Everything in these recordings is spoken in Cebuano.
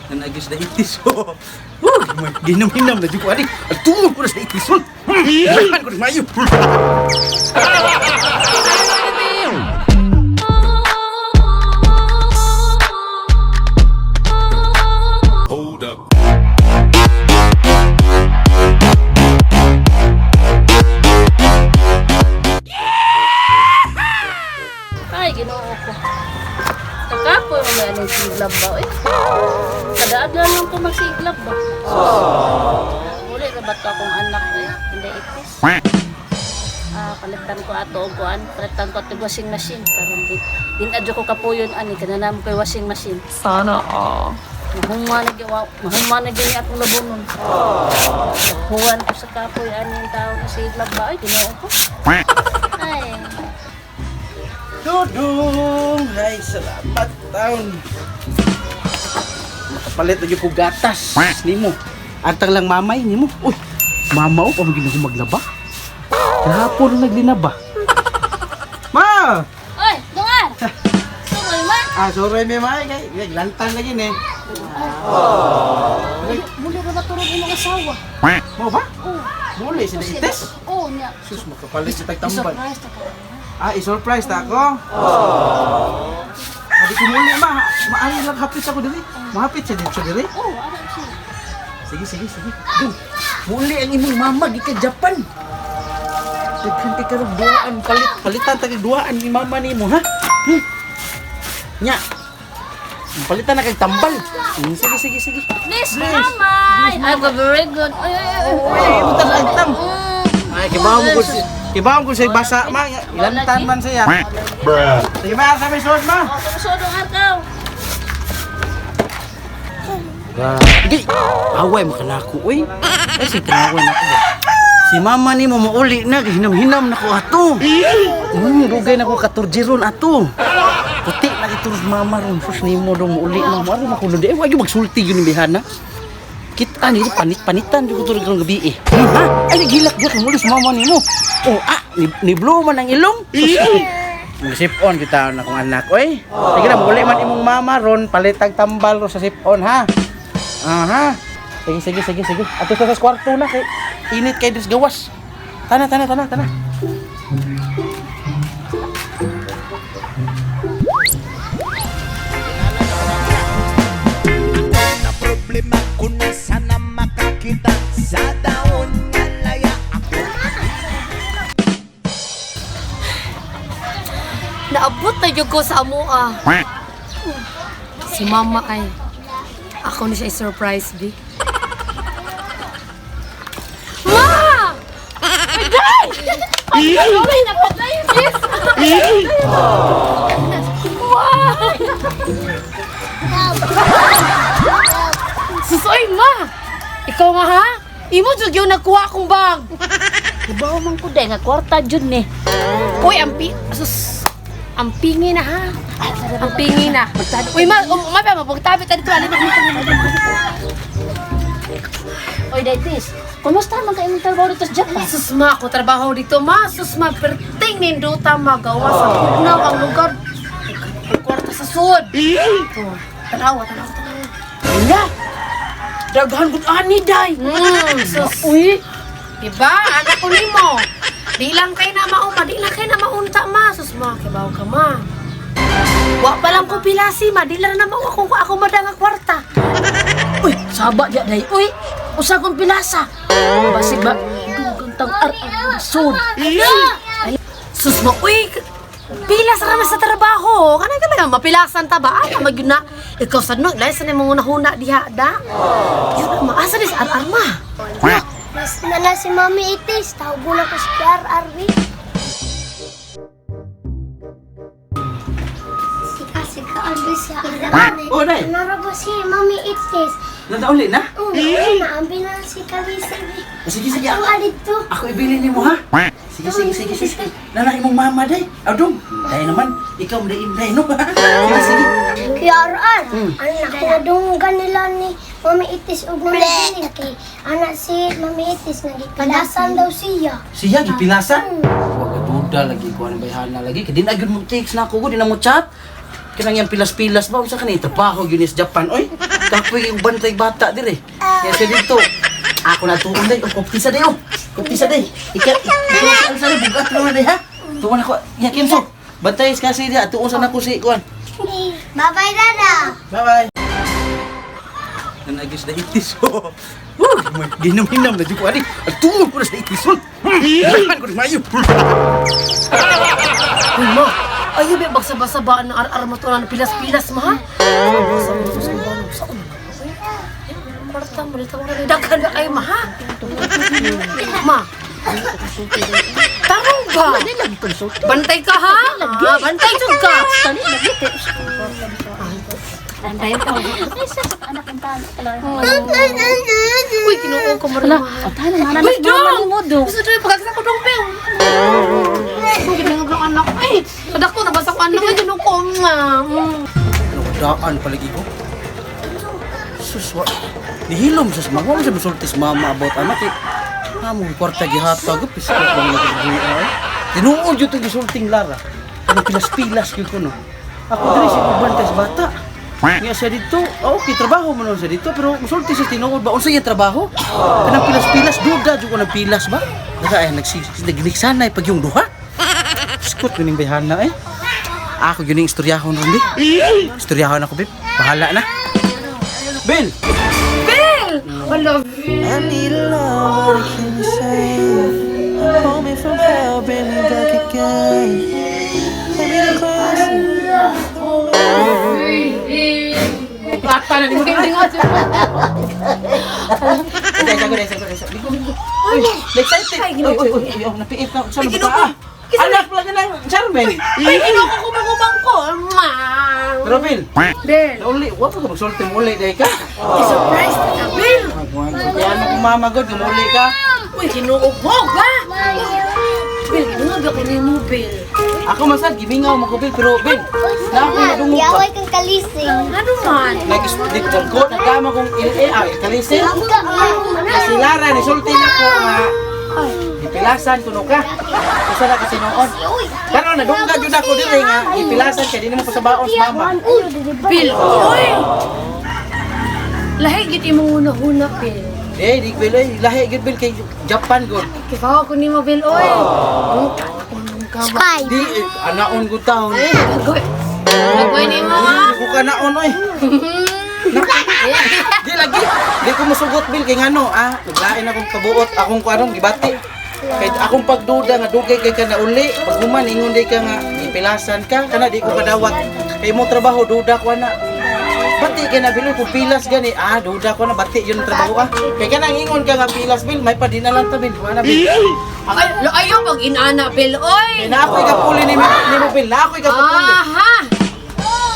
Nanagis na itis. Oh, ginam-hinam na jud ko ani. Tungod ko na sa itis. Daghan ko na mayo. Hold up. Ay, ginoo ko. Kakapoy mo na anong siglab ba? Eh, kada adlaw lang ko magsiglab ba? Muli na ba ito akong anak eh? Hindi itis. Ah, palitan ko ato og kuan, palitan ko ato og washing machine karon di din adyo ko kapuyon ani kananam ko'y washing machine. Sana all. Mahuma na gyud, mahuma na gyud ni akong labonon. Huwan ko sa kapoy ani ang tao na siglab ba? Ay, ginoo ko. Ay. Dudong! Ay, salamat taon. Makapalit na jud ko gatas nimo. Antang lang mamay nimo. Uy, mama oh, paano gina ko maglaba? Kahapon naglinaba. Ma! Oy, dungan. Tuloy man. Ah, sorry may ma, kay lantan lagi ni. Muli ra ba turog imong asawa? Mo ba? Oo. Muli si itis. Oo niya. Sus, makapalit sa tagtambal. Surprise ta ka. Ah, i-surprise ta ako. Adi ko muli ma, maari lang hapit ako diri. Mahapit siya dito diri. Oo, ara siya. Sige, sige, sige. Dung, muli ang imong mama gikan Japan. Daghan kay karong duaan palit palitan ta kag duaan ni mama nimo ha. Nya. Palitan na kag tambal. Sige, sige, sige. Miss Mamay! I go very good. Ay, ay, ay. Uy, butan ang tam. Ay, kibaw mo ko si kibaw ko siya basa ma. Ilantan man siya. Bruh. Sige ma, sa may suod ma. Oh, tumusod ang arkaw. Di, away makanako uy. Ay si tinaway na ko. Si mama ni mo mauli na hinam-hinam na ko ato. Dugay na ko katurjiron ato. Puti na ito mama ron sus nimo dong mauli na mo ano makulod eh wag magsulti yun ni bihana. Kita ni panit-panitan jud ko turog karong gabi eh. Ha? Ay nagilak gyud muli si mama nimo. Oh, ah, ni blow man ang ilong. Mag-sip-on kita na akong anak, oy. Sige na, muli man imong mama ron, palitag tambal ro sa sip-on, ha? Aha. Sige, sige, sige, sige. Ato sa kwarto na kay init kay des gawas. Tana, tana, tana, tana. Na problema ko na sana makakita sa taon nga laya ako. Naabot na jud ko sa amoa. Si mama ay ako ni siya i-surprise bi. Ma! Ay, day! Ay, napatay, sis! Sus, oy, ma! Ikaw nga ha? Imo jud yung nagkuha akong bag. Ibaw man ko day nga kwarta jud ni. Uy, ang pi... Sus! Ang pingi na ha. Ang pingi na. Uy, ma, ma, ma, mapagtabi ta dito. Alin, Oy, Daitis. Kumusta man kay imong trabaho dito sa Japan? Sus, ma, ako trabaho dito, ma. Sus, ma, perting nindota, magawa sa pugnaw ang lugar. Ang kwarta sa sud. Ito. Tanawa, tanawa, tanawa. Hala! Daghan gud ani day. Sus. Uy, Diba? Anak ko nimo. Di lang kay na mauma, di lang kay na maunta, ma. Sus, ma, kibaw ka, ma. Wa pa lang ko pilasi, ma. Di lang na mauwa kung ako madanga kwarta. Uy, saba diya day. Uy, usa kong pilasa. Basig ba dugang tang ar-ar sud. Sus mo, uy, pilas ra man sa trabaho. Kanang ka ba mapilasan ta ba? Ay, magyud na. Ikaw sad no, lahi sa nimong hunahuna diha da. Yun na, maasa ni sa RR ma. Mas nala si Mami Itis, tawag na ko si RRB. Sika, sika, ambi siya. Oh, day. Narabo si Mami Itis. Nadauli na? Oo, oh, naambi na si Kalisi. Sige, sige. Ako Ako, alito. ako ibili nimo ha. Sige, sige, sige, sige. Nana imong mama day. Adong. Day naman, ikaw mo day day no. Sige, sige. Kaya RR, anak ko nadunggan nila ni Mami Itis ug Mami Dinig kay anak si Mami Itis nagipilasan daw siya. Siya gipilasan. Wag duda lagi ko ang bayhana lagi kay di na gyud mo text na ako, di na mo chat. Kanang yang pilas-pilas ba unsa kanang trabaho gyud ni sa Japan oy. Kapoy yung bantay bata dire. Kaya siya dito. Ako na tuon day, oh, kuptisa day oh. Kuptisa day. Ika ikaw sa bugat mo na day ha. Tuon ako. Ya Kenzo. Bantay kasi dia tuon sa nako si kuan. Bye-bye, Dada. Bye-bye. Nanagis na itis ko. Woo! Ginom-hinom na dyan ko ani. At tungod ko na sa itis. Lahan ko na mayo. Uy, ma. Ayaw ba magsaba-sabaan ng ar-ar mo to na pilas-pilas, ma? Ha? Sa una. Kwarta mo, dito mo na. Daghan na kayo, ma, ha? Ma. Tarong ba? Bantay ka, ha? Ah, bantay jud ka. Bantay ka. Ay, sa anak ang talo. Uy, kinuo ko mo rin, ma. Tana, Uy, dong! mo, dong. Gusto doon, pagkaksa ko dong, Bel. Ang ginangag ng anak. Ay, kadako, nabasa ko anak. Ay, kinuo ko. Daan palagi ko. Sus, wa. Nihilom sa mama. Wala sa musulti sa mama about anak eh. Amo, kwarta gihatag. Pisko ko na nagbuhay. Tinuod yun itong gisulting Lara. Ano, pilas-pilas yun ko no. Ako diri siya bantay sa bata. Nga siya dito, ah, okay, trabaho mo nun siya dito, pero musulti siya tinuod ba? Unsa iya trabaho? Kanang pilas-pilas, duda jud ko ng pilas ba? Naka ay nagniksanay pag yung duha. Skot mining bayhana eh. Ako yun yung istoryahon ron, bi. Istoryahon ako, bib. Bahala na. Bill! Bel! Wala, I need a love, what can you say? Hold me from hell, bring me back again. Let me the closer. Bigo, bigo. Uy, excited. Uy, uy, uy, uy, oh, napiit na. Saan ba ka? Anak lang na, Charmaine. Ay, kinuo ko kumangumang ko. Pero Bill, Bel, uli, wa pa ka magsulti mo uli dahil ka. i-surprise na ka, Bel. Kaya mo kung mama god, gumuli ka. Uy, kinuo ko, ha? Bel, kinuo ko ni mo, Bel. Ako masad, gimingaw mo ko, Bill. Pero Bill, na ako nadungog pa. Yaway kang kalising. Ano man? Nag-diktan ko, nagkama kong LA, ah, kalisin. Si Lara, nisulti na ko nga, gipilasan kuno ka. Usa na kasi noon. Karon nadungga jud ako diri nga gipilasan kay di nimo pasabaon sa mama. Bill, uy! Lahi, git imong una-una, Bill. Eh, di Bill eh, lahi gyud Bill kay Japan gud. Kibaw ko ni mo, Bill, oy. Ang ka ba? Sky. Di eh, anaon gud taon. Ay, gagoy. Gagoy ni mo, ha? Ko kanaon oy. Di lagi. Di ko musugot Bill kay ngano ah, naglain akong kabuot akong kuanong gibati. Kay akong pagduda nga dugay kay ka na uli, pag human ingon di ka nga gipilasan ka, kana di ko kadawat. Kay mo trabaho duda ko ana. Bati kay na Bill kung pilas gani, ah duda ko na bati yun ang trabaho ah. Kay kanang ingon ka nga pilas Bill, may padinalan ta Bill, wala Bill. Ay, ayaw pag inana, Bill, oy! Kay na ako'y kapuli ni mo Bill, na ako'y kapuli. Aha!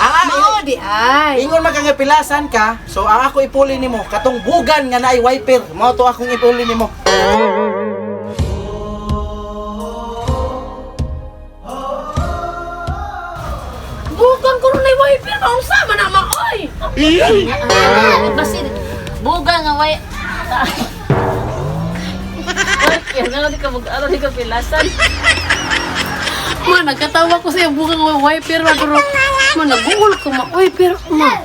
Ah, Mao di ay. Ingon man ka nga pilasan ka, so ang ako ipuli nimo katong bugan nga naay wiper, mao to akong ipuli nimo. Bukan ko rin ay wiper, unsa man na ma, oy! Kasi, buga nga, way. Kaya nga, di ka mag-aro, di ka pilasan. Ma, nagkatawa ko sa iyo, bukan ko wiper, ma, pero, ma, nag-google ko, ma, oy, pero, ma.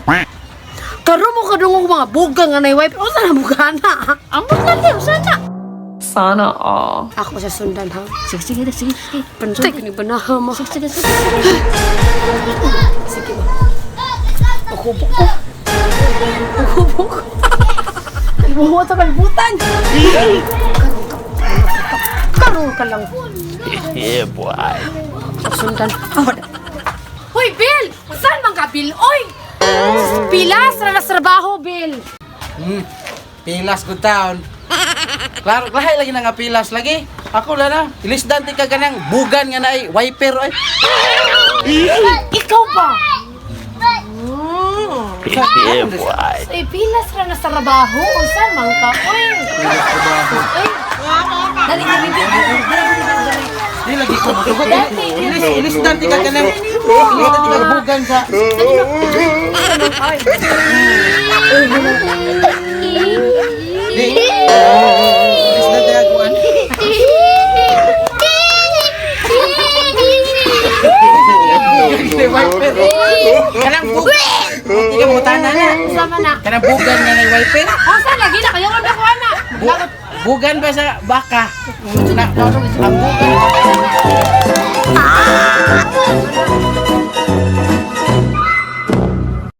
Karon mo kadungog mga bugang nga nay wiper, unsa na bugana? Ang bukan di, usa na. Sana all. Ako sa sundan, ha? Sige, sige, sige, sige. Pantay ko ni banaha, ma. Sige, sige, sige. Sige, ma. Makubo ko. Makubo ko. Buho sa kalibutan. Karoon ka lang. Yeah, boy. Sundan. Hoy, Bill! Saan man ka, Bill? Oy! Pilas na sa trabaho, Bill! Pilas good town. Klaro, lahi lagi na nga pilas lagi. Ako la na, ilisdan ti ka ganang bugan nga naay wiper oy. Ikaw ba? Yeah, boy. Ay, pilas ra na sa trabaho. Saan man ka? Oy! Oy! Dali, dali, dali, dali, dali, dali. Di lagi ko musugot. Ilis ilisdan ti ka ganang ilisdan ti ka bugan sa Ay. Di. Ilisdan ti ka kuan. Di wiper. Kanang bugan. Hindi ka mutana na. Sama na. Kanang bugan nga nay wiper. Oh, sa lagi na kayo na ko ana. Bugan ba sa baka? Na, ang bugan.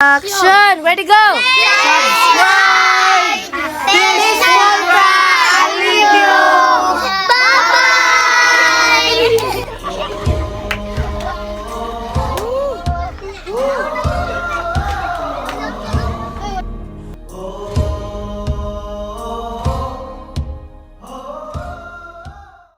Action! Ready go!